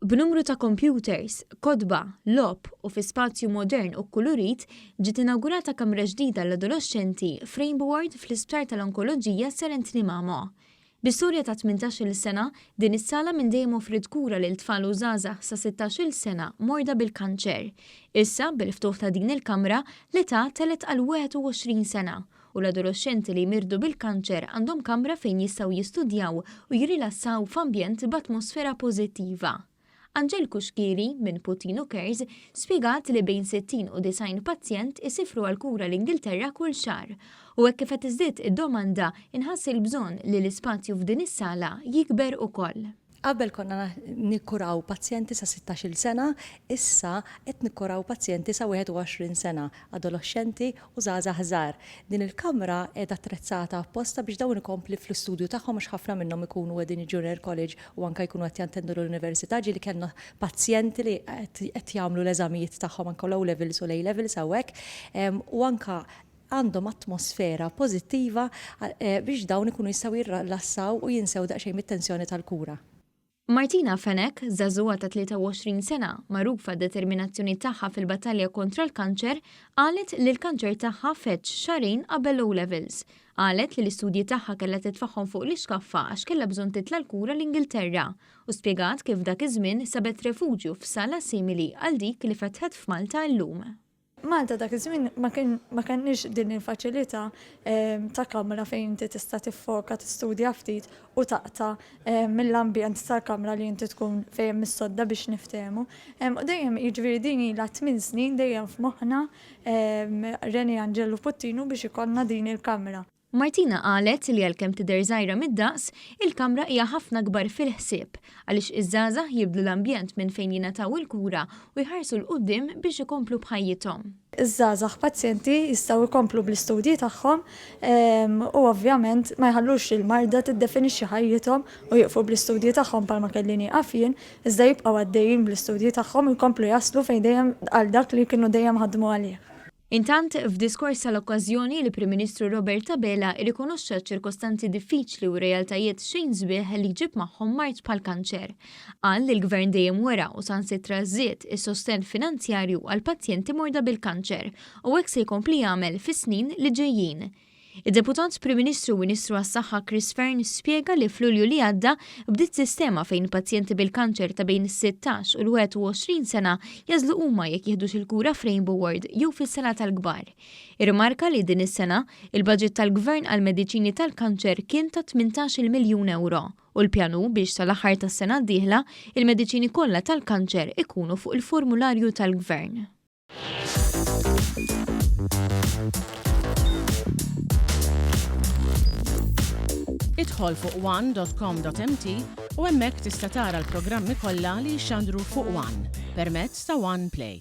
B'numru ta' kompjuters, kotba, logħob u fi spazju modern u kkulurit, ġiet inawgurata kamra ġdida għall-adoloxxenti f'Rainbow Ward fl-Isptar tal-Onkoloġija Sir Anthony Mamo. Bi storja ta' 18-il sena, din is-sala minn dejjem offriet kura lil tfal u żgħażagħ sa 16-il sena morda bil-kanċer. Issa, bil-ftuħ ta' din il-kamra, l-età telgħet għal 21 sena u l-adoloxxenti li jmirdu bil-kanċer għandhom kamra fejn jistgħu jistudjaw u jirrilassaw f'ambjent b'atmosfera pożittiva. Angèle Cuschieri, minn Puttinu Cares, spjegat li bejn 60 u 90 pazjent isifru għall-kura l-Ingilterra kull xahar u hekk kif qed tiżdied id-domanda, inħass il-bżonn li l-ispazju f'din is-sala jikber ukoll. Qabel konna nikkuraw pazjenti sa 16-il sena, issa qed nikkuraw pazjenti sa 21 sena, adoloxxenti u żgħażagħ żgħar. Din il-kamra qiegħda attrezzata apposta biex dawn ikompli fl-istudju tagħhom għax ħafna minnhom ikunu qegħdin junior college u anke jkunu qed jattendu l-università, ġieli kellna pazjenti li qed jagħmlu l-eżamijiet tagħhom anke l-O levels u l-A levels hawnhekk u anke għandhom atmosfera pożittiva biex dawn ikunu jistgħu jirrilassaw u jinsew daqsxejn mit-tensjoni tal-kura. Martina Fenech, żagħżugħa ta' 23 sena, magħrufa għad-determinazzjoni tagħha fil-battalja kontra l-kanċer, qalet li l-kanċer tagħha feġġ xahrejn qabel l-O Levels. Qalet li l-istudji tagħha kellha titfagħhom fuq l-ixkaffa għax kellha bżonn titla' l-kura l-Ingilterra u spjegat kif dak iż-żmien sabet refuġju f'sala simili għal dik li fetħet f'Malta llum. Malta dak iż-żmien ma kien ma kenniex din il-faċilità ta' kamra fejn inti tista' tiffoka, tistudja ftit u taqta' mill-ambjent tal-kamra li inti tkun fejn hemm is-sodda biex niftehmu. U dejjem jiġifieri din ilha tmien snin dejjem f'moħħna Renè Angellu Puttinu biex ikollna din il-kamra. Martina qalet li għalkemm tidher żgħira mid-daqs, il-kamra hija ħafna akbar fil-ħsieb għaliex iż-żgħażagħ jibdlu l-ambjent minn fejn jingħataw il-kura u jħarsu 'l quddiem biex ikomplu b'ħajjithom. Iż-żgħażagħ pazjenti jistgħu jkomplu bl-istudji tagħhom u ovvjament ma jħallux il-marda tiddefinixxi ħajjithom u jieqfu bl-istudji tagħhom bħalma kelli nieqaf jien, iżda jibqgħu għaddejjin bl-istudji tagħhom u jkomplu jaslu fejn dejjem għal dak li kienu dejjem ħadmu għalih. Intant, f'diskors tal-okkażjoni, il-Prim Ministru Robert Abela rrikonoxxa ċ-ċirkostanzi diffiċli u r-realtajiet xejn sbieħ li jġib magħhom mard bħall-kanċer. Qal li l-Gvern dejjem wera u saħansitra żied is-sostenn finanzjarju għall-pazjenti morda bil-kanċer u hekk se jkompli jagħmel fis-snin li ġejjin. Id-Deputat Prim Ministru u Ministru għas-Saħħa Chris Fearne spjega li f'Lulju li għadda bdiet sistema fejn pazjenti bil-kanċer ta' bejn is-16 u l-21 sena jagħżlu huma jekk jieħdux il-kura f'Rainbow Ward jew fis-sala tal-kbar. Irrimarka li din is-sena, il-baġit tal-Gvern għall-mediċini tal-kanċer kien ta' 18-il miljun ewro u l-pjan hu biex sal-aħħar tas-sena d-dieħla, il-mediċini kollha tal-kanċer ikunu fuq il-formularju tal-Gvern. Idħol fuq one.com.mt u hemmhekk tista' tara l-programmi kollha li jixxandru fuq One permezz ta' One Play.